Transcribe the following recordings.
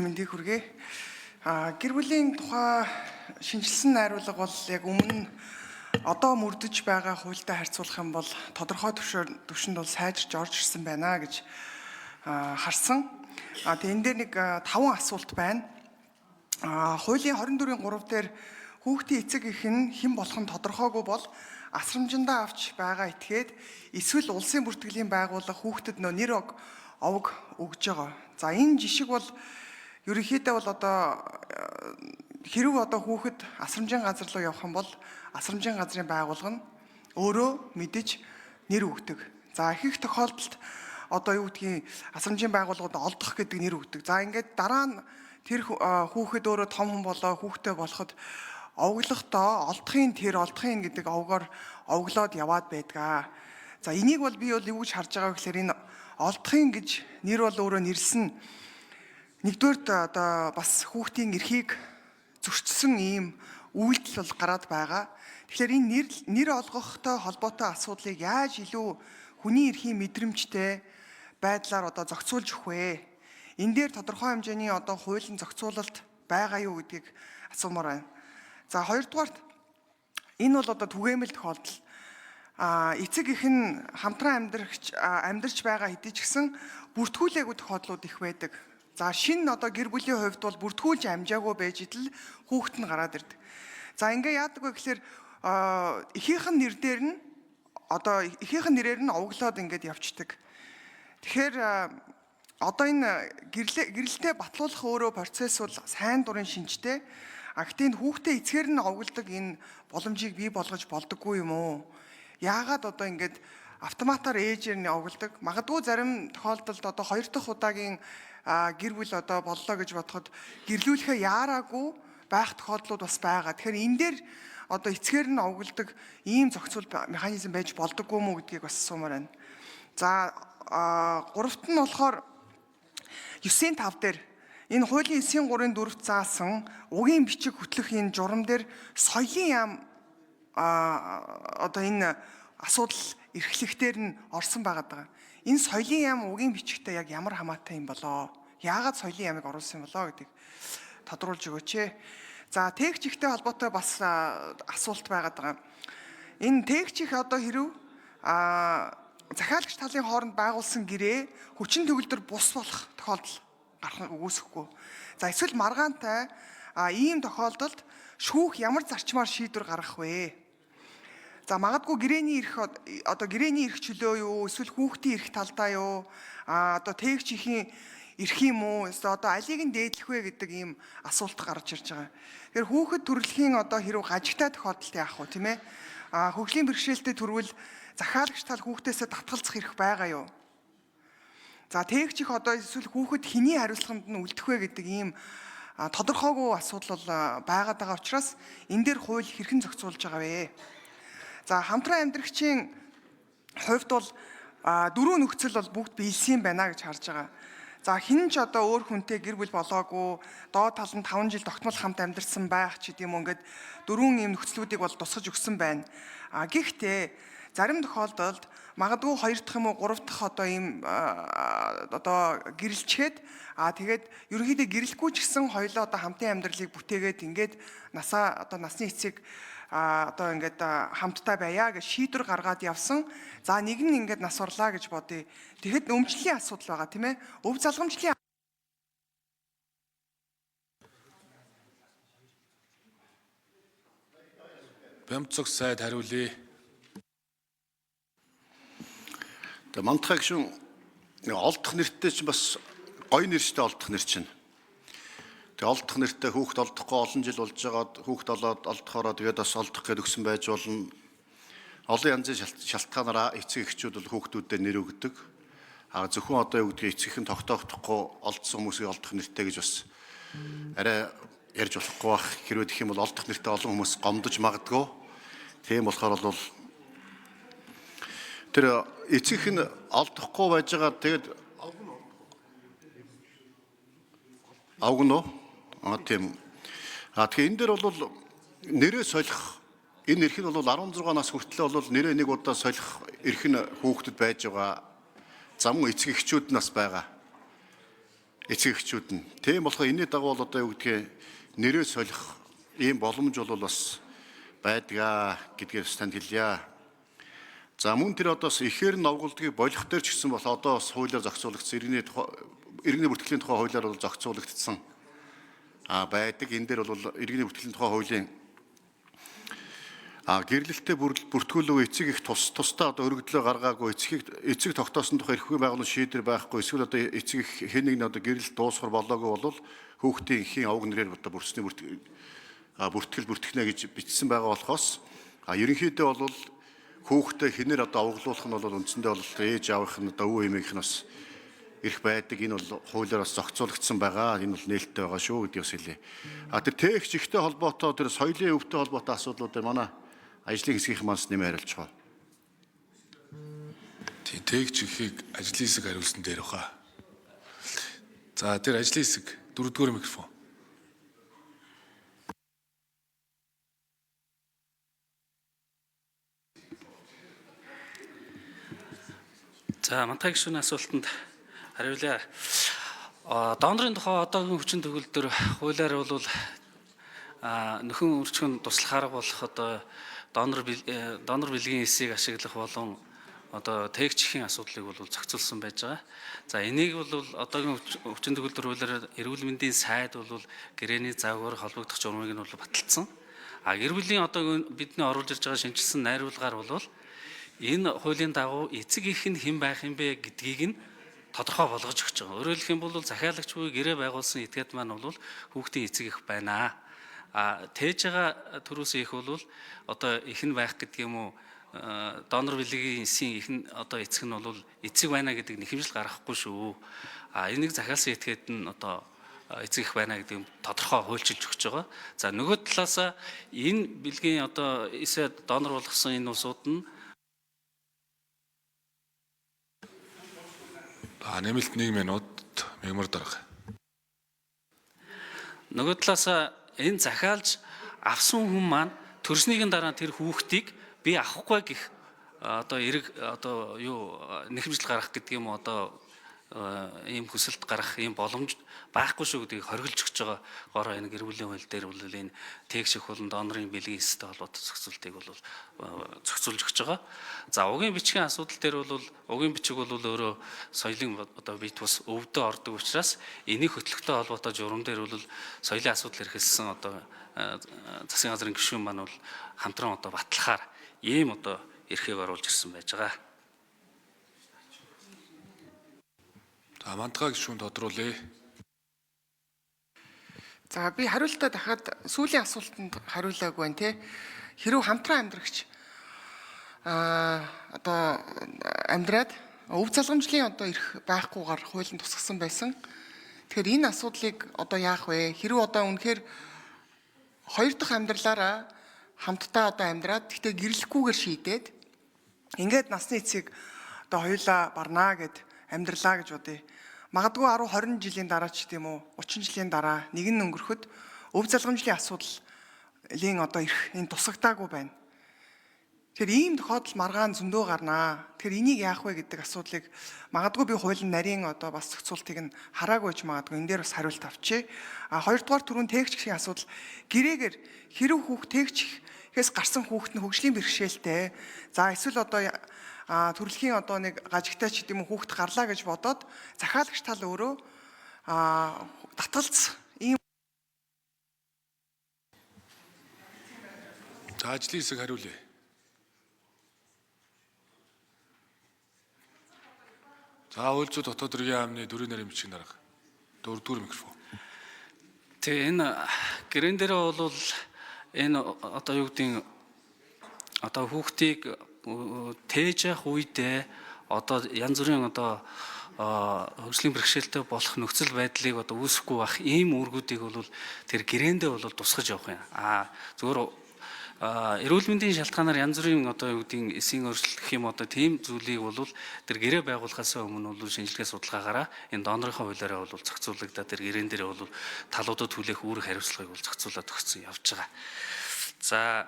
Мэндийг хүргэе. Гэр бүлийн тухай шинжилсэн найруулга бол яг өмнө одоо мөрдөж байгаа хуультай харьцуулах юм бол тодорхой түвшинд бол сайжирч орж ирсэн байна гэж харсан. Тэгээ энэ дээр нэг 5 асуулт байна. Хуулийн 24-ийн 3 дээр хүүхдийн эцэг эх нь хэн болох нь тодорхойгүй бол асрамжиндаа авч байгаа этгээд эсвэл улсын бүртгэлийн байгууллага хүүхдэд нөө нэр овог өгж байгаа. За энэ жишг бол ерөнхийдөө бол одоо хэрв одоо хүүхэд асрамжийн газар руу явах юм бол асрамжийн газрын байгууллага нь өөрөө мэдэж нэр өгдөг. За их их тохиолдолд одоо юу гэдгийг асрамжийн байгууллагууд олдох гэдэг нэр өгдөг. За ингээд дараа нь тэр хүүхэд өөрөө том хүн болоо хүүхдээ болоход овоглохдоо олдохын тэр олдохын гэдэг овгоор овглоод яваад байдгаа. За энийг бол би бол юу гэж харж байгаа вэ гэхээр энэ олдохын гэж нэр бол өөрөө нэрлсэн. Нэгдүгээрт одоо бас хүүхдийн эрхийг зөрчсөн ийм үйлдэл бол гараад байгаа. Тэгэхээр энэ нэр олгохтой холбоотой асуудлыг яаж илүү хүний эрхийн мэдрэмжтэй байдлаар одоо зохицуулж өгөх вэ? Энэ дээр тодорхой хэмжээний одоо хуулийн зохицуулалт байгаа юу гэдгийг асуумаар байна. За хоёрдугаарт энэ бол одоо түгээмэл тохиолдол. Эцэг эх нь хамтран амьдарч байгаа хэдий ч гэсэн бүртгүүлээгүй тохиолдлууд их байдаг. За шинэ одоо гэр бүлийн хувьд бол бүртгүүлж амжаагүй байж идэл хүүхэд нь гараад ирдэг. За ингээ яадаг вэ гэхээр эхийнх нь нэр дээр нь одоо эхийнх нь нэрээр нь овоглоод ингээд явцдаг. Тэгэхээр одоо энэ гэрэлтэй батлуулах өөрөө процесс бол сайн дурын шинжтэй. А гэхдээ энэ хүүхдээ эцгээр нь овоглодог энэ боломжийг бий болгож болдоггүй юм уу? Яагаад одоо ингээд автоматар ээжээр нь овоглодог? Магадгүй зарим тохиолдолд одоо хоёр дахь удаагийн гэр бүл одоо боллоо гэж бодоход гэрлүүлэхээ яараагүй байх тохиолдлууд бас байгаа. Тэгэхээр энэ дээр одоо эцгээр нь овоглодог ийм зохицуул механизм байж болдоггүй мүү гэдгийг бас асуумаар байна. За гуравт нь болохоор 9-5 дээр энэ хуулийн 9-3-ын 4-т заасан угийн бичиг хөтлөх энэ журам дээр соёлын яам одоо энэ асуудал эрхлэхтэр нь орсон байгаа даа. Энэ соёлын яам угийн бичигтэй яг ямар хамаатай юм болоо? Яагаад соёлын яамыг оруулсан юм болоо гэдгийг тодруулж өгөөч ээ. За тээгч ихтэй холбоотой бас асуулт байгаад байгаа. Энэ тээгч их одоо хэрв захиалагч талын хооронд байгуулсан гэрээ хүчин төгөлдөр бус болох тохиолдол гарах үгүйсэхгүй. За эсвэл маргаантай ийм тохиолдолд шүүх ямар зарчмаар шийдвэр гаргах вэ? За магадгүй гэрээний эрх одоо гэрээний эрх чөлөө юу эсвэл хүүхдийн эрх талдаа юу одоо тээгч ихийн эрх юм уу эсвэл одоо алийг нь дээдлэх вэ гэдэг ийм асуулт гарч ирж байгаа. Тэгэхээр хүүхэд төрөлхийн одоо хэрв гажигтай тохиолдолд яах вэ тийм ээ? Хөгжлийн бэрхшээлтэй төрвөл захиалагч тал хүүхдээсээ татгалзах эрх байгаа юу? За тээгч их одоо эсвэл хүүхэд хэний хариуцлаганд нь үлдэх вэ гэдэг ийм тодорхойгүй асуудал бол байгаад байгаа учраас энэ дээр хууль хэрхэн зохицуулж байгаа вэ? За хамтран амьдрагчийн хувьд бол дөрвөн нөхцөл бол бүгд биелсэн байна гэж харж байгаа. За хэн ч одоо өөр хүнтэй гэр бүл болоогүй, доод тал нь 5 жил тогтмол хамт амьдарсан байх ч гэдэм юм ингээд дөрвөн ийм нөхцлүүдийг бол тусгаж өгсөн байна. Гэхдээ зарим тохиолдолд магадгүй 2 дахь юм уу 3 дахь одоо ийм одоо гэрэлчгээд тэгээд ерөнхийдөө гэрэлгүй ч гэсэн хоёулаа одоо хамтын амьдралыг бүтээгээд ингээд насаа одоо насны эцэг одоо ингээд хамтдаа байя гэж шийдвэр гаргаад явсан. За нэг нь ингээд нас орлаа гэж бодъё. Тэгэхэд өмчлөлийн асуудал байгаа тийм ээ. Өв залгамжлалын Бямцог сайд хариулъя. Тэгээ мантахаа гişүн олдох нэртэй чинь бас гоё нэрштэй олдох нэр чинь. Тэгээ олдох нэртэй хүүхд олдохгүй олон жил болж байгаад хүүхд олоод олдохороо тэгээд бас олдох гээд өгсөн байж болно. Олон янзын шалтгаанаараа эцэг эхчүүд бол хүүхдүүдэд нэр өгдөг. А зөвхөн одоо юу гэдгийг эцэг эх нь тогтоохдохгүй олдсон хүмүүсийг олдох нэртэй гэж бас арай ярьж болохгүй бах. Хэрвээ гэх юм бол олдох нэртэй олон хүмүүс гомдож магадгүй. Тийм болохоор бол тэр эцэг эх нь олдохгүй байж байгаа тэгээд авгно. Тийм. Тэгэхээр энэ дээр бол нэрээ солих энэ эрх нь бол 16 нас хүртлээр бол нэрээ нэг удаа солих эрх нь хүүхдэд байж байгаа. За мөн эцэг эхчүүд нь бас байгаа. Эцэг эхчүүд нь. Тийм болохоор энэний дагуу бол одоо юу гэдгийг нэрээ солих ийм боломж бол бас байдгаа гэдгээр бас танд хэлье. За мөн тэр одоо бас ихээр нь овголдгийг болох дээр ч гэсэн бол одоо бас хуулиар зохицуулагдсан иргэний бүртгэлийн тухай хуулиар бол зохицуулагдсан байдаг. Энэ дээр бол иргэний бүртгэлийн тухай хуулийн гэрлэлтэд бүртгүүлэв эцэг их тус тусдаа одоо өргөдлөө гаргаагүй эцэг тогтоосон тухай эрхгүй байгууллагын шийдвэр байхгүй эсвэл одоо эцэг их хэн нэг нь одоо гэрлэлт дуусгар болоогүй бол хүүхдийн эхийн овг нэрээр одоо бүрсний бүртгэл бүртгэнэ гэж бичсэн байгаа болохоос ерөнхийдөө бол хүүхдээ хэнээр одоо овоглуулах нь бол үндсэндээ бол ээж аавынх нь одоо өвөө эмээх нь бас эрх байдаг. Энэ бол хуулиар бас зохицуулагдсан байгаа. Энэ бол нээлттэй байгаа шүү гэдгийг бас хэлье. Тэр тээгч ихтэй холбоотой тэр соёлын өвтэй холбоотой асуудлуудаар манай ажлын хэсгийнхэн манс нэмээ хариулж байгаа. Тийм, тээгч ихийг ажлын хэсэг хариулсан дээр баха. За тэр ажлын хэсэг дөрөвдүгээр микрофон. За Мантай гишүүний асуултанд хариулъя. Донорын тухай одоогийн хүчин төгөлдөр хуулиар бол нөхөн өрчгөн туслах арга болох одоо донор бэлгийн эсийг ашиглах болон одоо тээгчхийн асуудлыг бол зохицуулсан байж байгаа. За энийг бол одоогийн хүчин төгөлдөр хуулиар эрүүл мэндийн сайд бол гэрээний загвар холбогдох журмыг нь бол баталсан. Гэр бүлийн одоо бидний оруулж ирж байгаа шинэчилсэн найруулгаар бол энэ хуулийн дагуу эцэг эх нь хэн байх юм бэ гэдгийг нь тодорхой болгож өгч байгаа. Өөрөөр хэлэх юм бол захиалагч буюу гэрээ байгуулсан этгээд маань бол хүүхдийн эцэг эх байна. Тээж байгаа төрөөс их бол одоо эх нь байх гэдэг юм уу, донор бэлгийн эсийн эх нь одоо эцэг нь бол эцэг байна гэдэг нэхэмжил гаргахгүй шүү. Энийг захиалсан этгээд нь одоо эцэг эх байна гэдэг юм тодорхой хуульчилж өгч байгаа. За нөгөө талаас энэ бэлгийн одоо эсээ донор болгосон энэ улсууд нь Нэмэлт 1 минут мягмар дарга. Нөгөө талаас энэ захиалж авсан хүн маань төрснийг дараа тэр хүүхдийг би авахгүй гэх одоо эрг одоо юу нэхэмжил гаргах гэдэг юм одоо ийм хүсэлт гаргах ийм боломж байхгүй шүү гэдгийг хоригдж өгч байгаа гороо энэ гэр бүлийн хууль дээр бол энэ тэгших болон донорын бэлгийн эстэй холбоотой зохицуултыг бол зохицуулж өгч байгаа. За угийн бичгийн асуудал дээр бол угийн бичиг бол өөрөө соёлын одоо бие тус өвдөө ордог учраас энийг хөтлөхтэй холбоотой журам дээр бол соёлын асуудал эрхэлсэн одоо засгийн газрын гишүүн маань бол хамтран одоо батлахаар ийм одоо эрхийг оруулж ирсэн байж байгаа. За Мантгай гишүүн тодруулъя. За би хариултаа дахиад сүүлийн асуултанд хариулаагүй байна те. Хэрв хамтран амьдрагч одоо амьдраад өв залгамжлын одоо эрх байхгүйгээр хуулинд тусгасан байсан. Тэгэхээр энэ асуудлыг одоо яах вэ? Хэрв одоо үнэхээр хоёр дахь амьдралаараа хамтдаа одоо амьдраад гэхдээ гэрлэхгүйгээр шийдээд ингээд насны эцэг одоо хоёулаа барнаа гэд амьдралаа гэж бодъё. Магадгүй 10 20 жилийн дараа ч гэдэм үү 30 жилийн дараа нэг нь өнгөрөхөд өв залгамжлын асуудлын одоо эрх энэ тусагдаагүй байна. Тэгэхээр ийм тохиолдол маргаан зөндөө гарнаа. Тэгэхээр энийг яах вэ гэдэг асуудлыг магадгүй би хуулийн нарийн одоо бас зохицуултыг нь хараагүй ч магадгүй энэ дээр бас хариулт авчээ. А хоёрдугаар түрүүн тээгч гэх асуудал гэрээгээр хэрв хүүхд тээгчхээс гарсан хүүхд нь хөгжлийн бэрхшээлтэй. За эсвэл одоо төрөлхийн одоо нэг гажигтай ч гэдэм үү хүүхд гарлаа гэж бодоод захиалагч тал өөрөө татгалц ийм. За ажлын хэсэг хариулъя. За хууль зүйн дотоод хэргийн яамны дөрвийн нарийн бичгийн дарга. Дөрөвдүгээр микрофон. Тэгээ энэ гэрэн дээр бол энэ одоо юу гэдгийг одоо хүүхдийг тээж явах үедээ одоо янз бүрийн одоо хөгжлийн бэрхшээлтэй болох нөхцөл байдлыг одоо үүсэхгүй байх ийм үүргүүдийг бол тэр гэрээндээ бол тусгаж явах юм. Зөвхөн эрүүл мэндийн шалтгаанаар янз бүрийн одоо юу гэдгийг эсийн өөрчлөлт гэх юм одоо тийм зүйлийг бол тэр гэрээ байгуулахаас өмнө бол шинжилгээ судалгаагаараа энэ донорынхоо хуулиараа бол зохицуулагдаад тэр гэрээн дээр бол талуудад хүлээх үүрэг хариуцлагыг бол зохицуулаад өгсөн явж байгаа. За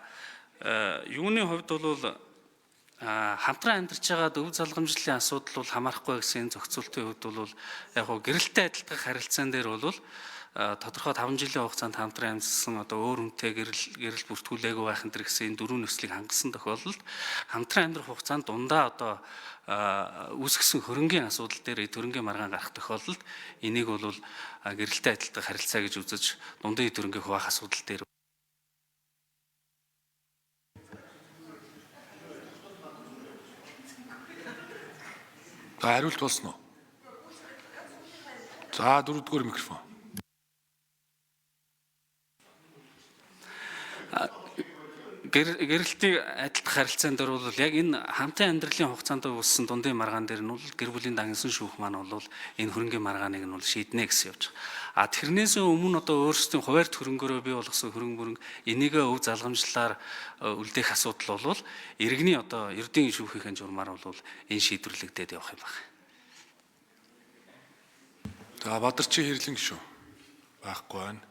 юуны хувьд бол Хамтран амьдарч байгаа өв залгамжлалын асуудал бол хамаарахгүй гэсэн энэ зохицуултын хувьд бол яг хуу гэрэлтэй адилтгах харилцаан дээр бол тодорхой 5 жилийн хугацаанд хамтран амьдсан одоо өөр хүнтэй гэрэл бүртгүүлээгүй байх энэ төр гэсэн энэ дөрвөн нөхцөлийг хангасан тохиолдолд хамтран амьдрах хугацаанд дундаа одоо үүсгэсэн хөрөнгийн асуудал дээр хөрөнгийн маргаан гарах тохиолдолд энийг бол гэрэлтэй адилтгах харилцаа гэж үзэж дундын хөрөнгийг хуваах асуудал дээр За хариулт болсон уу? За дөрөвдүгээр микрофон. Гэрэлтийн адилтгах харилцаан дээр бол яг энэ хамтын амьдралын хугацаанд үүссэн дундын маргаан дээр нь бол гэр бүлийн дагнсан шүүх маань бол энэ хөрөнгийн маргааныг нь бол шийднэ гэсэн явж байгаа. А тэрнээс өмнө одоо өөрсдийн хуваарь хөрөнгөөрөө бий болгосон хөрөнгө мөрөнгө энийгээ өв залгамжлалаар үлдээх асуудал бол иргэний одоо ердийн шүүхийнхэн журмаар бол энэ шийдвэрлэгдээд явах юм байна. За Бадарчин хэрлэн гişүү. Байхгүй байна.